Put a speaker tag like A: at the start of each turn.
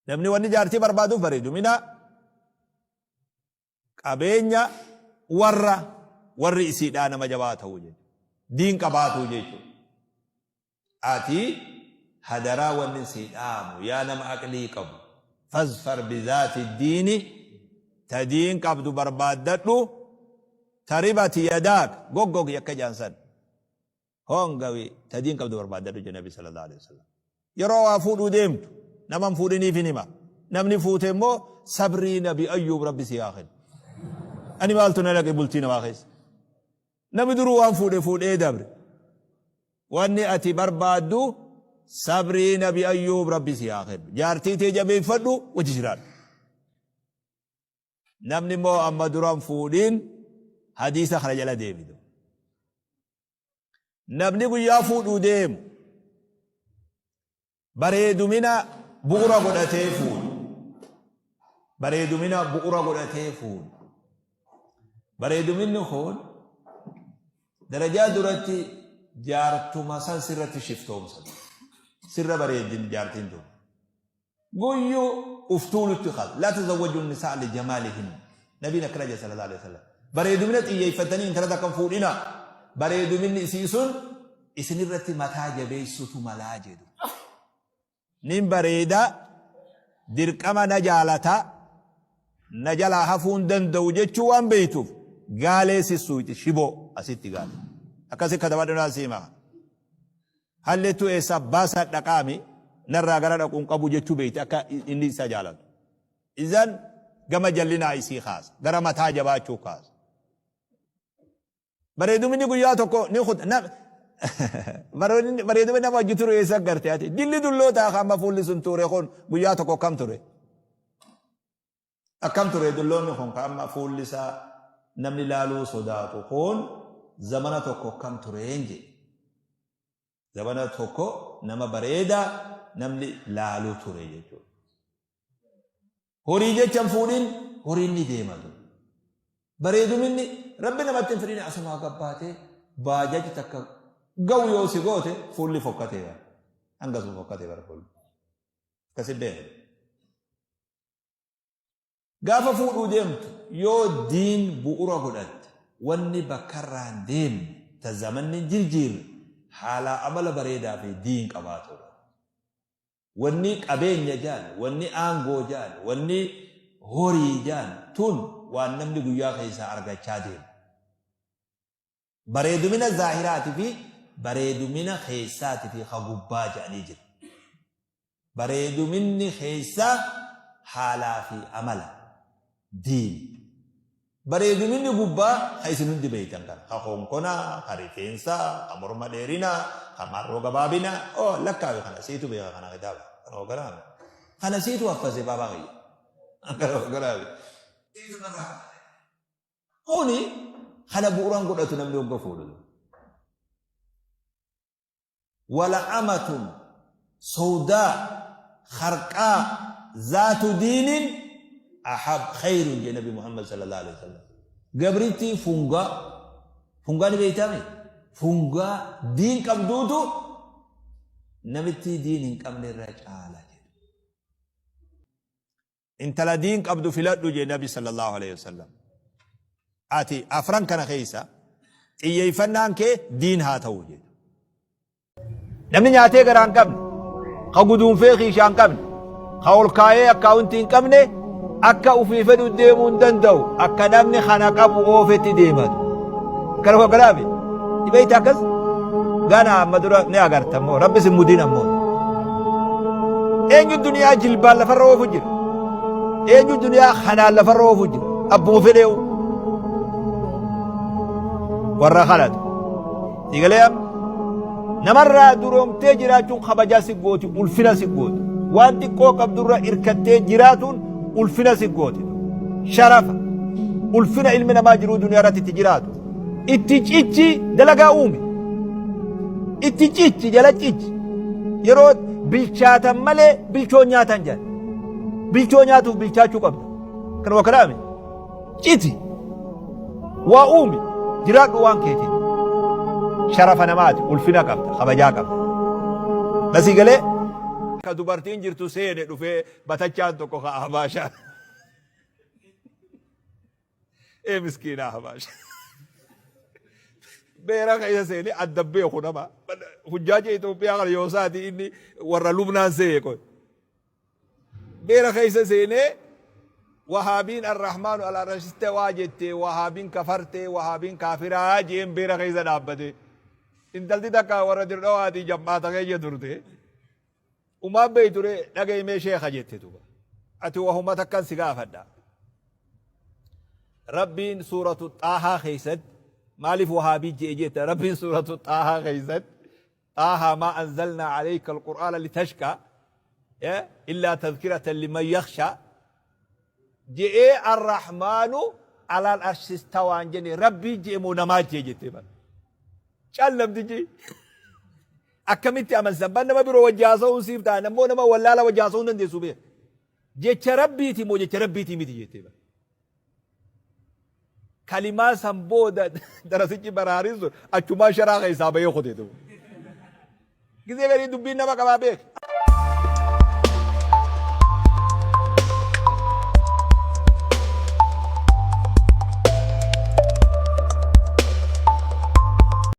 A: Namni wanni jaartii barbaaduuf bareedumina, qabeenya, warra warri isiidhaa nama jabaa ta'uu jechuudha. Diin qabaatuu jechuudha. Ati hadaraa wanni sii dhaamu yaa nama aqlii qabu fazfar bizaati diini ta diin qabdu barbaaddadhu taribati yadaak goggogi akka jaan san hongawi ta diin qabdu barbaaddadhu jedhe nabi sallallahu alaihi wasallam. Yeroo waa fuudhuu deemtu nama hin fuudhiniif hin hima. Namni fuute immoo sabrii nabi Ayyuub rabbi si haa kennu. Ani maaltu na dhaqe bultii namaa keessa. Namni duruu waan fuudhe fuudhee dabre. Wanni ati barbaaddu sabrii nabi Ayyuub rabbi si haa kennu. Jaartii tee jabeeffadhu wajji jiraadhu. Namni immoo amma dura hin fuudhin hadiisa kana jala deebitu. Namni guyyaa fuudhuu deemu bareedumina bu'ura godhatee fuudhu. Bareedumina bu'ura godhatee fuudhu. Bareeduminni kun darajaa duratti jaartuma san sirratti shiftoomsa. Sirra bareeddin jaartiin tun. Guyyu uf tuulutti kal. Laa tazawwaju nisaa li jamaalihin. Nabiin akkana jedhe sallallahu alaihi wasallam. Bareedumina xiyyeeffattanii intala takka hin fuudhina. Bareeduminni isii sun isinirratti mataa jabeessutu malaa jedhu. Nin bareeda dirqama na jaalata na jalaa hafuu hin danda'u jechuu waan beektuuf gaalee sissuuyti shiboo asitti gaale. Akkasi katabadhu naan siima. Hallettuu eessaa baasaa dhaqaami narraa gara dhaqu hin qabu jechuu beekti akka inni isa jaalatu. Izan gama jallinaa isii kaasa. Gara mataa jabaachuu kaasa. Bareedumni guyyaa tokko ni kuta. Bareedumni nama wajji turu eessa garte ati? Dilli dullootaa amma fuulli sun ture kun guyyaa tokko akkam ture? Akkam ture dulloonni kun ka amma fuulli isaa namni laaluu sodaatu kun zamana tokko akkam tureen jedhe. Zamana tokko nama bareedaa namni laaluu ture jechuudha. Horii jecha hin fuudhin horiin ni deema ture. Bareeduminni rabbi namatti hin fidhin asumaa gabbaatee baajaji takka ga'u yoo si goote fuulli fokkatee bara. Hangasuma fokkatee bara fuulli. Akkasi beeku. Gaafa fuudhuu deemtu yoo diin bu'ura godhatte wanni bakkarraa hin deemne ta zamanni hin jirjiirre haalaa amala bareedaa fi diin qabaatuudha. Wanni qabeenya jaan, wanni aangoo jaan, wanni horii jaan tun waan namni guyyaa keessaa argachaa deemu. Bareedumina zaahiraati fi bareedumina keessaati fi ka gubbaa jedhanii jira. Bareeduminni keessaa haalaa fi amala, diini. Bareeduminni gubbaa ka isin hundi beeytan kana. Ka konkonaa, ka rifeensaa, ka morma dheerinaa, ka marroo gabaabinaa. Oh, lakkaawi kana siitu beeka kana kitaaba. Kana hoogganaa. Kana siitu haffase baabaa kiyya. Kana hoogganaa. Siitu narraa haffase. Kuni kana bu'uuraan godhatu namni hogga fuudhu. Wala amatun sawdaa kharqaa zaatu diinin ahab khayrun jee nabi Muhammad sallallahu alaihi wasallam. Gabrittii fungaa fungaa ni beektaami fungaa diin qabduutu namittii diin hin qabne irra caala jedhu. Intala diin qabdu filadhu jee nabi sallallahu alaihi wasallam. Ati afran kana keessa xiyyeeffannaan kee diin haa ta'u jedhu. Namni nyaatee garaa hin qabne, ka guduunfee kiishaa hin qabne, ka ol kaayee akkaawuntii hin qabne akka ofii fedhu deemuu hin danda'u. Akka namni kana qabu oofetti deematu. Kana hogganaafi. Dhibeeyta akkas gana amma dura ni agarta immoo rabbi sin mudiin ammoo. Eenyu duniyaa jilbaan lafarra oofu jira. Eenyu duniyaa kanaan lafarra oofu jira. Abbuma fedheewu. Warra kanatu. Sigalee amma namarraa duroomtee jiraachuun kabajaa si gooti ulfina si gooti. Waan xiqqoo qabdurra irkattee jiraatuun ulfina si gooti. Sharafa. Ulfina ilmi namaa jiruu duniyaa irratti itti jiraatu. Itti cichi dalagaa uumi. Itti cichi jala cichi. Yeroo bilchaatan malee bilchoo nyaatan jedhan. Bilchoo nyaatuuf bilchaachuu qabda. Kanuma kanaami. Citi. Waa uumi. Jiraadhu waan keetiin. Sharafa namaati. Ulfina qabda. Kabajaa qabda. Nasii galee. Ka dubartiin jirtu seene dhufee batachaan tokko ka ahbaashaa. Ee miskiina ahbaasha. Beera keessa seene adda beeku nama. Hujjaaja Itoophiyaa kana yoo isaati inni warra Lubnaan seeye qoy. Beera keessa seenee wahaabiin arrahmaanu ala arashistawaa jette wahaabiin kafarte wahaabiin kaafiraa jeen beera keessa dhaabbate. Intalti takka warra dirdhawaatii jam'aata keessa turte. Umaan beeyture dhaga'i mee sheekha jette duba. Ati wahuma takkan si gaafadha. Rabbiin suuratu xaahaa keessatti maaliif wahaabii je'e jetta Rabbiin suuratu xaahaa keessatti Xaahaa maa anzalnaa aleyka alqur'aana litashqaa illaa tadhkiratan liman yakhshaa je'ee arrahmaanu alal arshi istawaan jenne rabbii je'e moo namaa je'e jettee bar cal namtichi akkamitti amansiisan bar nama biroo wajji haasa'uun siif ta'a nammoo nama wallaala wajji haasa'uun dandeessu beeka jecha rabbiiti moo jecha rabbiitii miti jettee bar Kalimaa san booda darasichi baraariin sun achumaan sharaa keessaa bahee kute duuba. Gizee garii dubbiin nama qabaa beek.